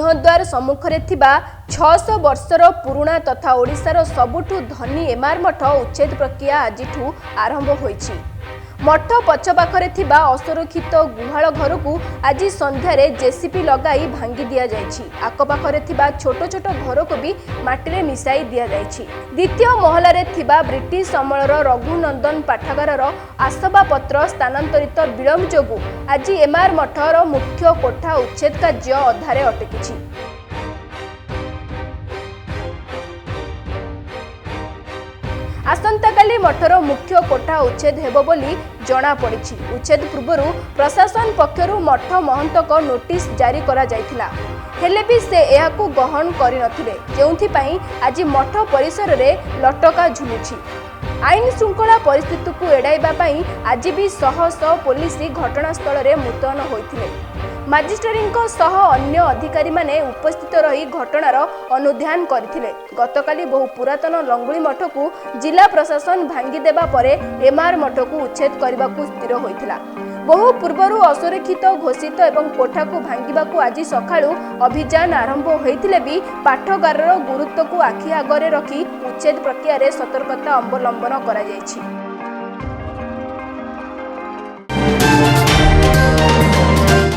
ସିଂହଦ୍ୱାର ସମ୍ମୁଖରେ ଥିବା 600 ବର୍ଷର ପୁରୁଣା ତଥା ଓଡ଼ିଶାର ସବୁଠୁ ଧନୀ ଏମାର ମଠ ଉଚ୍ଛେଦ ପ୍ରକ୍ରିୟା ଆଜିଠୁ ଆରମ୍ଭ ହୋଇଛି। ମଠ ପଛ ପାଖରେ ଥିବା ଅସୁରକ୍ଷିତ ଗୁହାଳ ଘରକୁ ଆଜି ସନ୍ଧ୍ୟାରେ ଜେସିବି ଲଗାଇ ଭାଙ୍ଗି ଦିଆଯାଇଛି। ଆଖପାଖରେ ଥିବା ଛୋଟ ଛୋଟ ଘରକୁ ବି ମାଟିରେ ମିଶାଇ ଦିଆଯାଇଛି। ଦ୍ୱିତୀୟ ମହଲାରେ ଥିବା ବ୍ରିଟିଶ ଅମଳର ରଘୁନନ୍ଦନ ପାଠାଗାରର ଆସବାବପତ୍ର ସ୍ଥାନାନ୍ତରିତ ବିଳମ୍ବ ଯୋଗୁଁ ଆଜି ଏମାର ମଠର ମୁଖ୍ୟ କୋଠା ଉଚ୍ଛେଦ କାର୍ଯ୍ୟ ଅଧାରେ ଅଟକିଛି। ଆସନ୍ତାକାଲି ମଠର ମୁଖ୍ୟ କୋଠା ଉଚ୍ଛେଦ ହେବ ବୋଲି ଜଣାପଡ଼ିଛି। ଉଚ୍ଛେଦ ପୂର୍ବରୁ ପ୍ରଶାସନ ପକ୍ଷରୁ ମଠ ମହନ୍ତଙ୍କ ନୋଟିସ୍ ଜାରି କରାଯାଇଥିଲା, ହେଲେ ବି ସେ ଏହାକୁ ଗ୍ରହଣ କରିନଥିଲେ, ଯେଉଁଥିପାଇଁ ଆଜି ମଠ ପରିସରରେ ଲଟକା ଝୁଲୁଛି। ଆଇନ ଶୃଙ୍ଖଳା ପରିସ୍ଥିତିକୁ ଏଡ଼ାଇବା ପାଇଁ ଆଜି ବି ଶହ ଶହ ପୋଲିସ ଘଟଣାସ୍ଥଳରେ ମୁତୟନ ହୋଇଥିଲେ। ମାଜିଷ୍ଟ୍ରେଟଙ୍କ ସହ ଅନ୍ୟ ଅଧିକାରୀମାନେ ଉପସ୍ଥିତ ରହି ଘଟଣାର ଅନୁଧ୍ୟାନ କରିଥିଲେ। ଗତକାଲି ବହୁ ପୁରାତନ ଲଙ୍ଗୁଳି ମଠକୁ ଜିଲ୍ଲା ପ୍ରଶାସନ ଭାଙ୍ଗିଦେବା ପରେ ଏମାର ମଠକୁ ଉଚ୍ଛେଦ କରିବାକୁ ସ୍ଥିର ହୋଇଥିଲା। ବହୁ ପୂର୍ବରୁ ଅସୁରକ୍ଷିତ ଘୋଷିତ ଏବଂ କୋଠାକୁ ଭାଙ୍ଗିବାକୁ ଆଜି ସକାଳୁ ଅଭିଯାନ ଆରମ୍ଭ ହୋଇଥିଲେ ବି ପାଠାଗାରର ଗୁରୁତ୍ୱକୁ ଆଖି ଆଗରେ ରଖି ଉଚ୍ଛେଦ ପ୍ରକ୍ରିୟାରେ ସତର୍କତା ଅବଲମ୍ବନ କରାଯାଇଛି।